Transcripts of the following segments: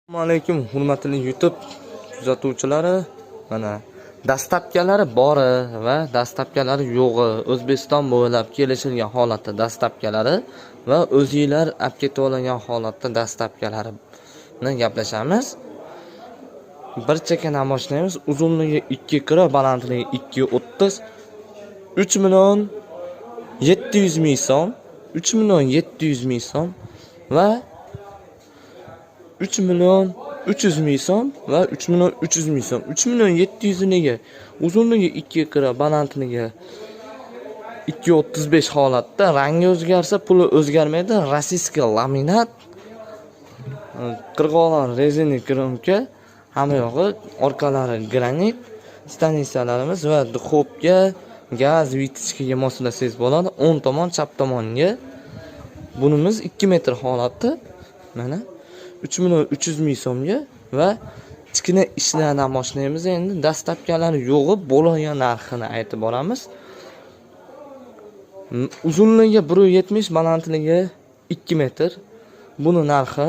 Assalomu alaykum, hurmatli YouTube kuzatuvchilari. Mana доставка lari bori va доставка lari yo'g'i, O'zbekiston bo'ylab kelishilgan holatda доставка lari va o'zinglar olib ketib olgan holatda доставка larini gaplashamiz. Bir chekkadan boshlaymiz. Uzunligi 2,40, balandligi 2,30, 3 million 700 ming so'm, 3 million 700 ming so'm va 3 million 300 ming so'm va 3 million 300 ming so'm. 3 million 700 nigi uzunligi 2,40, balandligi 2,35 holatda, rangi o'zgarsa, puli o'zgarmaydi. Российский laminat, qirg'oqlar резина, кромка, hamma yog'i, orqalari granit, станица larimiz va духовка, gaz, вытяжка ga moslasangiz bo'ladi. O'ng tomon, chap tomonga. Bunimiz 2 metr holatda, mana 3 million 300 ming so'mga. Va kichkina ishlardan boshlaymiz endi. Доставка lari yo'g'i bo'lgan narxini aytib boramiz. Uzunligi 1,70, balandligi 2 metr. Buni narxi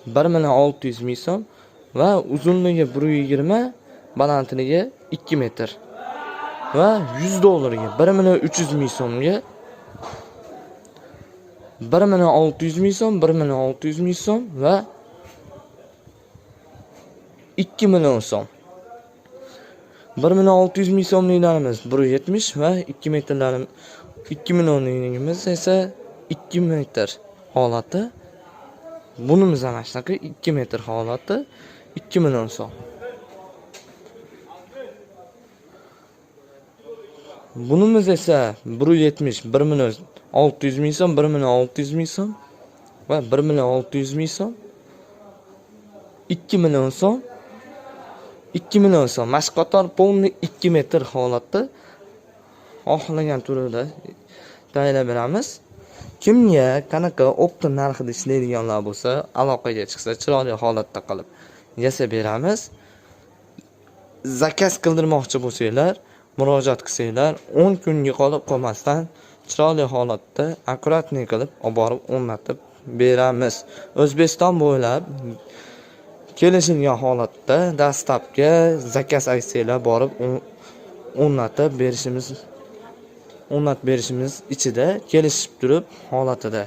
1 million 600 ming so'm va uzunligi 1,20, balandligi 2 metr va 100 dollarga, 1 million 300 ming so'mga, 1 million 600 ming so'm, 1 million 600 ming so'm va 2 million so'm. 1 million 600 ming so'mliklarimiz 1,70 va 2 metrlarim, 2 millionligimiz esa 2 metr holati. Bunimiz ana shunaqa 2 metr holati, 2 million so'm. Bunimiz esa 1,70, 1 million 600 ming so'm, 1 million 600 ming so'm va 1 million 600 ming so'm, 2 million so'm, 2 million so'm. Mana shu qator полный 2 metr holatda xohlagan turida tayyorlab beramiz. Kimga qanaqa оптом narxida ishlaydiganlar bo'lsa, aloqaga chiqsa, chiroyli holatda qilib yasab beramiz. Заказ qildirmoqchi bo'lsanglar, murojaat qilsanglar, 10 kunga qolib qolmasdan chiroyli holatda, аккуратный qilib olib borib o'rnatib beramiz. O'zbekiston bo'ylab kelishilgan holatda доставка, заказ aytsanglar, borib o'rnatib berishimiz ichida kelishib turib holatida.